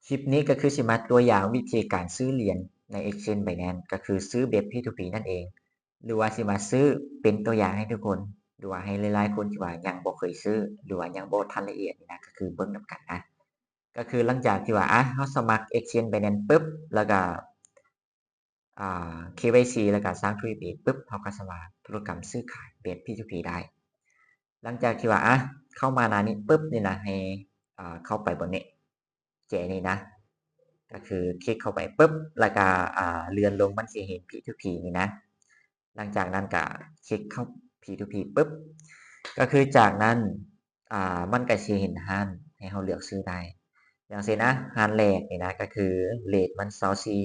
ຄລິບນີ້ກໍຄືຊິມາຕົວຢ່າງວິທີການຊື້ຫຼຽນໃນ Exchange Binance ກໍຄືຊື້ແບບ P two P ນັ້ນເອງ ຫຼືວ່າຊິມາຊື້ເປັນຕົວຢ່າງໃຫ້ທຸກຄົນ ຫຼືວ່າໃຫ້ຫຼາຍໆຄົນທີ່ວ່າຍັງບໍ່ເຄີຍຊື້ ຫຼືວ່າຍັງບໍ່ທັນລະອຽດນີ້ນະ ກໍຄືເບິ່ງນຳກັນນະ. ກໍຄືຫຼັງຈາກທີ່ວ່າ ອາ ເຮົາສະໝັກ Exchange Binance ປຶບ ແລ້ວກໍ ອ່າ KYC ແລ້ວກໍສ້າງ Two F A ປຶບ ເຮົາກໍສາມາດທຸລະກຳຊື້ຂາຍແບບ P two P ໄດ້. ຫຼັງຈາກທີ່ວ່າ ອາ ເຂົ້າມາໜ້ານີ້ປຶບນີ້ນະ ໃຫ້ ອ່າ ເຂົ້າໄປບ່ອນນີ້ ແຈນີ້ນະ ກໍຄືຄລິກເຂົ້າໄປປຶບ ແລ້ວກໍ ອ່າ ເລື່ອນລົງ ມັນຊິເຫັນ P two P ນີ້ນະ. ຫຼັງຈາກນັ້ນກໍຄລິກເຂົ້າ P two P ປຶບ ກໍຄືຈາກນັ້ນ ອ່າ ມັນກໍຊິເຫັນຮ້ານໃຫ້ເຮົາເລືອກຊື້ໄດ້ ຢ່າງເຊັ່ນ ອາ ຮ້ານແລກນີ້ນະ ກໍຄືເຣດມັນຊາວສີ່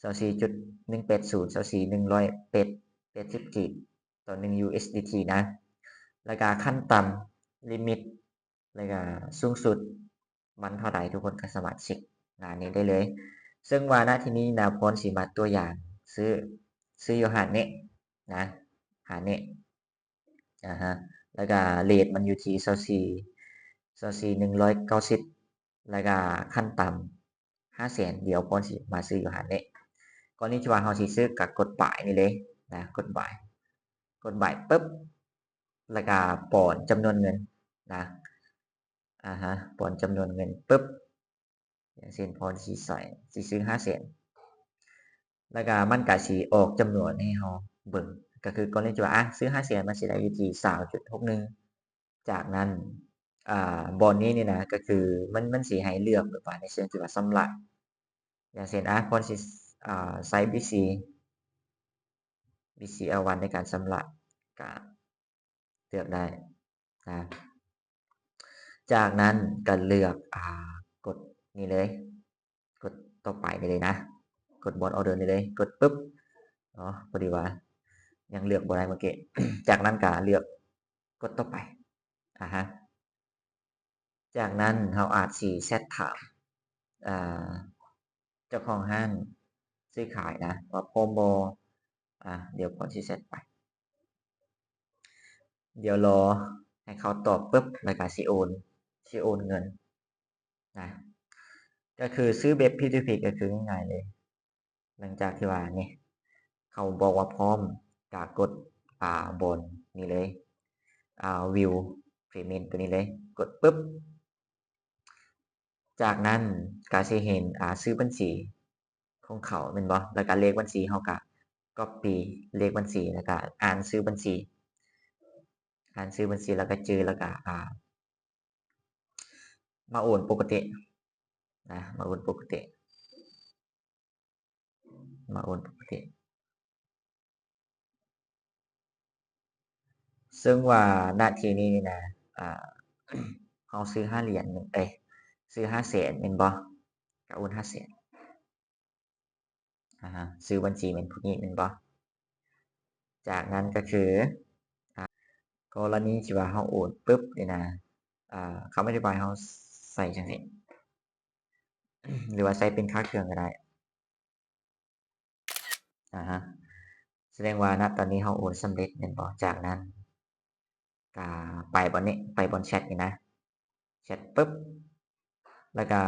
ຊາວສີ່ຈຸດໜຶ່ງແປດສູນ ຊາວສີ່ໜຶ່ງຮ້ອຍແປດ ແປດສິບກີບຕໍ່ໜຶ່ງ USDT ນະ ແລ້ວກໍຂັ້ນຕ່ຳ ລິມິດ ແລ້ວກໍສູງສຸດມັນເທົ່າໃດ ທຸກຄົນກໍສາມາດເຊັກໜ້ານີ້ໄດ້ເລີຍ. ເຊິ່ງວ່ານະທີ່ນີ້ນະ ພອນຊິມາຕົວຢ່າງຊື້ ຊື້ຢູ່ຮ້ານນີ້ນະ ຮ້ານນີ້ ອາຮະ ແລ້ວກໍເຣດມັນຢູ່ທີ່ຊາວສີ່ ຊາວສີ່ໜຶ່ງຮ້ອຍເກົ້າສິບ ແລ້ວກໍຂັ້ນຕ່ຳຫ້າແສນ ດຽວພອນຊິມາຊື້ຢູ່ຮ້ານນີ້. ກ່ອນທີ່ວ່າເຮົາຊິຊື້ກໍກົດບາຍນີ້ເລີຍນະ ກົດບາຍ ກົດບາຍປຶບ ແລ້ວກໍປ້ອນຈຳນວນເງິນນະ ອາຮະ ປ້ອນຈຳນວນເງິນປຶບ ຢ່າງເຊັ່ນ ພອນຊິໃສ່ ຊິຊື້ຫ້າແສນ ແລ້ວກໍມັນກໍຊິອອກຈຳນວນໃຫ້ເຮົາເບິ່ງ ກໍຄືກໍເລີຍຈະວ່າ ອາ ຊື້ຫ້າແສນ ມັນຊິໄດ້ຢູ່ທີ່ຊາວຈຸດຫົກໜຶ່ງ ຈາກນັ້ນ ອ່າ ບ່ອນນີ້ນີ້ນະ ກໍຄືມັນ ມັນຊິໃຫ້ເລືອກແບບວ່າໃນເຊີງທີ່ວ່າຊຳລະ ຢ່າງເຊັ່ນ ອາ ພອນຊິ ອ່າ ໃຊ້ BC BCL one ໃນການຊຳລະ ກໍເລືອກໄດ້ນະ. ຈາກນັ້ນກໍເລືອກ ອ່າ ກົດນີ້ເລີຍ ກົດຕໍ່ໄປນີ້ເລີຍນະ ກົດບ່ອນອໍເດີນີ້ເລີຍ ກົດປຶບ ອໍ ພໍດີວ່າຍັງເລືອກບໍ່ໄດ້ເມື່ອກີ້ ຈາກນັ້ນກໍເລືອກກົດຕໍ່ໄປ ອາຮະ ຈາກນັ້ນເຮົາອາດຊິແຊັດຖາມ ອ່າ ເຈົ້າຂອງຮ້ານຊື້ຂາຍນະ ວ່າພ້ອມບໍ່? ອາ ດຽວພອນຊິແຊັດໄປ ດຽວລໍໃຫ້ເຂົາຕອບປຶບ ແລ້ວກໍຊິໂອນ ຊິໂອນເງິນນະ ກໍຄືຊື້ແບບ P two P ກໍຄືງ່າຍໆເລີຍ. ຫຼັງຈາກທີ່ວ່ານີ້ ເຂົາບອກວ່າພ້ອມ ກະກົດ ອ່າ ບ່ອນນີ້ເລີຍ ອ່າ View Payment ຕົວນີ້ເລີຍ ກົດປຶບ ຈາກນັ້ນກະຊິເຫັນ ອ່າ ຊື່ບັນຊີຂອງເຂົາແມ່ນບໍ່? ແລ້ວກະເລກບັນຊີ ເຮົາກະ Copy ເລກບັນຊີ ແລ້ວກະອ່ານຊື່ບັນຊີ ອ່ານຊື່ບັນຊີ ແລ້ວກະຈື່ ແລ້ວກະ ອ່າ ມາໂອນປົກກະຕິນະ ມາໂອນປົກກະຕິ ມາໂອນປົກກະຕິ ເຊິ່ງວ່ານະທີນີ້ນີ້ນະ ອ່າ ເຮົາຊື້ຫ້າຫຼຽນ ເອີຍ ຊື້ຫ້າແສນແມ່ນບໍ່? ກະໂອນຫ້າແສນ ອ່າ ຊື່ບັນຊີແມ່ນຜູ້ນີ້ແມ່ນບໍ່? ຈາກນັ້ນກໍຄື ອ່າ ກໍລະນີທີ່ວ່າເຮົາໂອນປຶບນີ້ນະ ອ່າ ຄຳອະທິບາຍເຮົາໃສ່ຈັ່ງຊີ້ ຫຼືວ່າໃສ່ເປັນຄ່າເຄື່ອງກໍໄດ້ ອາຮະ ສະແດງວ່ານະຕອນນີ້ເຮົາໂອນສຳເລັດແມ່ນບໍ່? ຈາກນັ້ນ ກະໄປບ່ອນນີ້ ໄປບ່ອນແຊັດນີ້ນະ ແຊັດປຶບ ແລ້ວກະ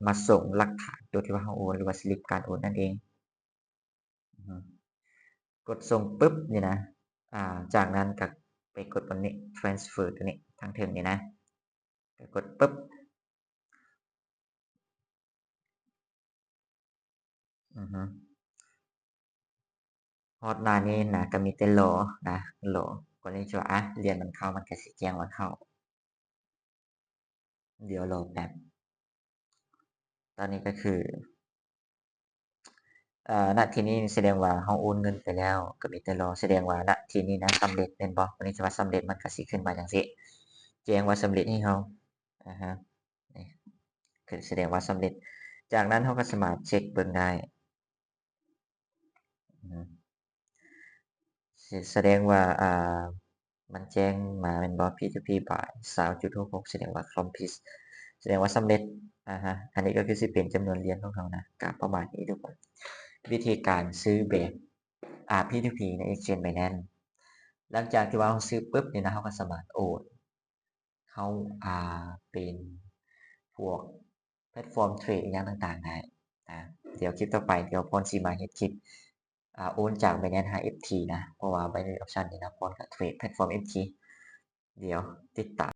ມາສົ່ງຫຼັກຖານຕົວທີ່ວ່າເຮົາໂອນ ຫຼືວ່າສະລິບການໂອນນັ້ນເອງ ກົດສົ່ງປຶບນີ້ນະ ອາ ຈາກນັ້ນກະໄປກົດບ່ອນນີ້ transfer ຕົວນີ້ ທາງເທິງນີ້ນະ ກະກົດປຶບ ອືຮຶ ຮອດໜ້ານີ້ນະ ກະມີແຕ່ລໍນະ ລໍ ກໍເລີຍວ່າ ອາ ຫຼຽນມັນເຂົ້າ ມັນກະຊິແຈ້ງວ່າເຂົ້າ ດຽວລໍແປັບ ຕອນນີ້ກະຄື ເອີ ນະທີນີ້ສະແດງວ່າເຮົາໂອນເງິນໄປແລ້ວ ກະມີແຕ່ລໍ ສະແດງວ່ານະທີນີ້ນະສຳເລັດແມ່ນບໍ່? ອັນນີ້ຈະວ່າສຳເລັດ ມັນກະຊິຂຶ້ນມາຈັ່ງຊີ້ ແຈ້ງວ່າສຳເລັດໃຫ້ເຮົາ ອາຮະ ນີ້ ຄືສະແດງວ່າສຳເລັດ ຈາກນັ້ນເຮົາກະສາມາດເຊັກເບິ່ງໄດ້ ອືຮຶ ສະ ສະແດງວ່າ ອ່າ ມັນແຈ້ງມາແມ່ນບໍ່? ພີທູພີບາຍ ຊາວຈຸດຫົກຫົກ ສະແດງວ່າ accomplish ສະແດງວ່າສຳເລັດ ອາຮະ ອັນນີ້ກໍຄືຊິເປັນຈຳນວນຫຼຽນຂອງເຮົານະ ກະປະມານນີ້ທຸກຄົນ ວິທີການຊື້ແບບ ອ່າ ພີທູພີ ໃນ Exchange Binance ຫຼັງຈາກທີ່ວ່າເຮົາຊື້ປຶບນີ້ນະ ເຮົາກໍສາມາດໂອນ ເຮົາ ອ່າ ເປັນພວກ ແພລດຟອມເທຣດອີ່ຫຍັງຕ່າງໆໄດ້ນະ. ດຽວຄລິບຕໍ່ໄປ ດຽວພອນຊິມາເຮັດຄລິບ ອາ ໂອນຈາກ Binance ຫາ ເອັຟທີ ນະ ເພາະວ່າ Binance Option ນີ້ນະ ພອນກໍເທຣດແພລດຟອມ ເອັຟທີ ດຽວຕິດຕາມ